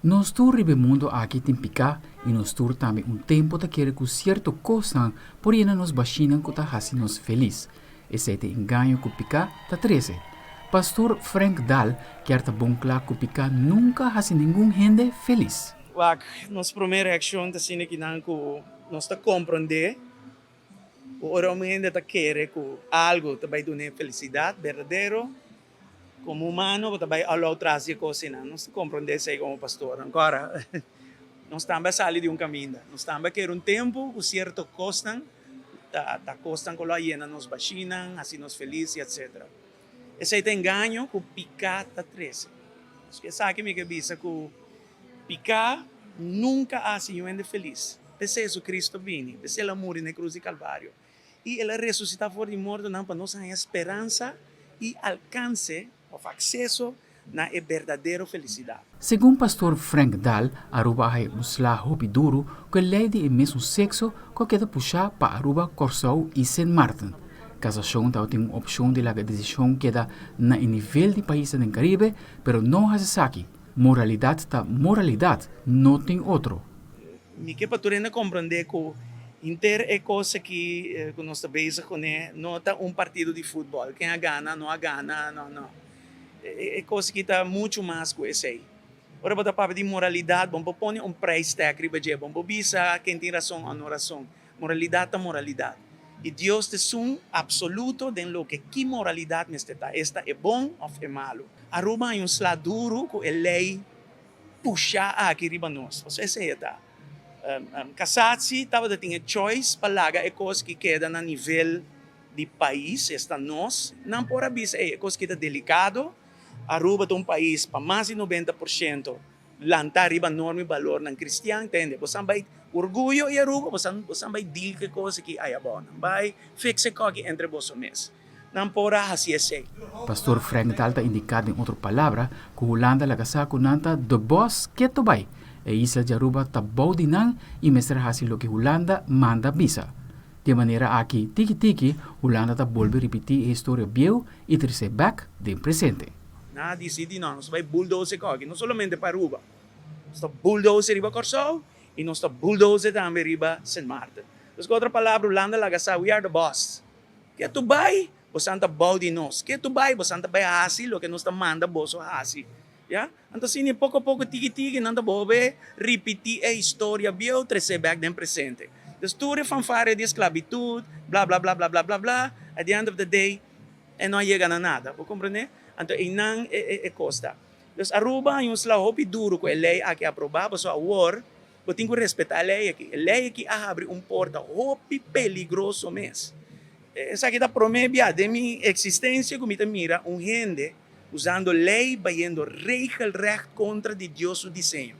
Nos tur riba e mundo aki tin piká i nos tur tambe un tempu ta kere ku sierto kosnan por yena nos bashinan ku ta hasi nos felis. Esei ta e engaño ku piká ta trese. Pastor Frank Daal kier ta bon kla ku piká nunka hasi ningun hende felis. Wak, nos promé reakshon ta asina kinan ku nos ta komprondé ku ora un hende ta kere ku algu ta bai dun'é felisidat berdadero, Komo humano bo ta bai alou tras di e kosnan. Nos ta komprondé esei komo pastornan. Kora, nos tambe a sali di un kaminda. Nos tambe a kere un tempu ku sierto kosnan ta ta kosnan ku lo a yena nos bashinan, hasi nos felis i etsetera. Esei ta engaño ku piká ta trese. Pasobra esaki mi ke bisa ku piká nunka a hasi niun hende felis. P'esei Jesucristo bini, p'esei el a muri na e krus di Kalvario. I el a resusitá for di mortonan pa nos haña speransa i alkanse òf akseso na e berdadero felisidat. Segun pastor Frank Daal, Aruba a haña un sla hopi duru ku e lei di e mesun sekso ku a keda pushá pa Aruba, Kòrsou i Sint Maarten. Kasashon tabatin un opshon di laga e desishon keda na e nivel di paisnan den Karibe, pero no hasi esaki. Moralidat ta moralidat, no tin otro. Mi ke pa tur hende komprondé ku henter e kos aki ku nos ta bezig kuné no ta un partido di futbòl, ken a gana, no a gana, no, no. E kos aki ta muchu mas ku esei. Ora bo ta papia di moralidat, bo no por pone un price tag riba dje, bo no por bisa ken tin rason òf no rason. Moralidat ta moralidat. I Dios ta esun apsoluto den loke ki moralidat mester ta, esta e bon òf e malu. Aruba haña un sla duru ku e lei pusha aki riba nos. Pasobra esei e ta. Cassatie tabata tin e choice pa laga e kos ki keda na nivel di pais, esta nos. Nan por a bisa, ey, e kos ki ta delikado. Aruba ta un pais pa mas di 90% lanta riba norma i balornan kristian. Tende, bosan bai orguyo i Aruba, bosan bosan bai deal ku e kos aki ayabou. Nan bai fix e koki entre boso mes. Nan por a hasi esei. Pastor Frank Daal ta indiká den otro palabra ku Hulanda laga sa ku nan ta de bòs keto bai. E isla di Aruba ta bou di nan i mester hasi loke Hulanda manda bisa. Di e manera aki tiki tiki Hulanda ta bolbe ripití e historia bieu i tres'é bèk den presente. Nan a disidí, no, nos ta bai bulldoze koki, no solamente pa Aruba. Nos ta bulldoze riba Kòrsou i nos ta bulldoze tambe riba Sint Maarten. Dus ku otro palabra Hulanda laga sa, we are the boss. Ke tu bai, bosan ta bou di nos. Ke tu bai, bosan ta bai hasi loke nos ta manda boso hasi. Ya? Anto asina poko poko, tiki tiki, nan ta bolbe ripití e historia bieu, tres'é bèk den presente. Dus tur e fanfaria di esklabitut, bla bla bla bla bla bla bla, at the end of the day, e no a yega na nada. Bo komprendé? Anto einan e kos ta. Dus Aruba haña un sla hopi duru ku e lei aki aprobá, pasobra awor Bo tin ku respetá e lei aki. E lei aki a habri un porta hopi peligroso mes. Esaki ta promé bia den mi eksistensia ku mi ta mira un hende usando lei bayendo regelrecht kontra di Dios su diseño.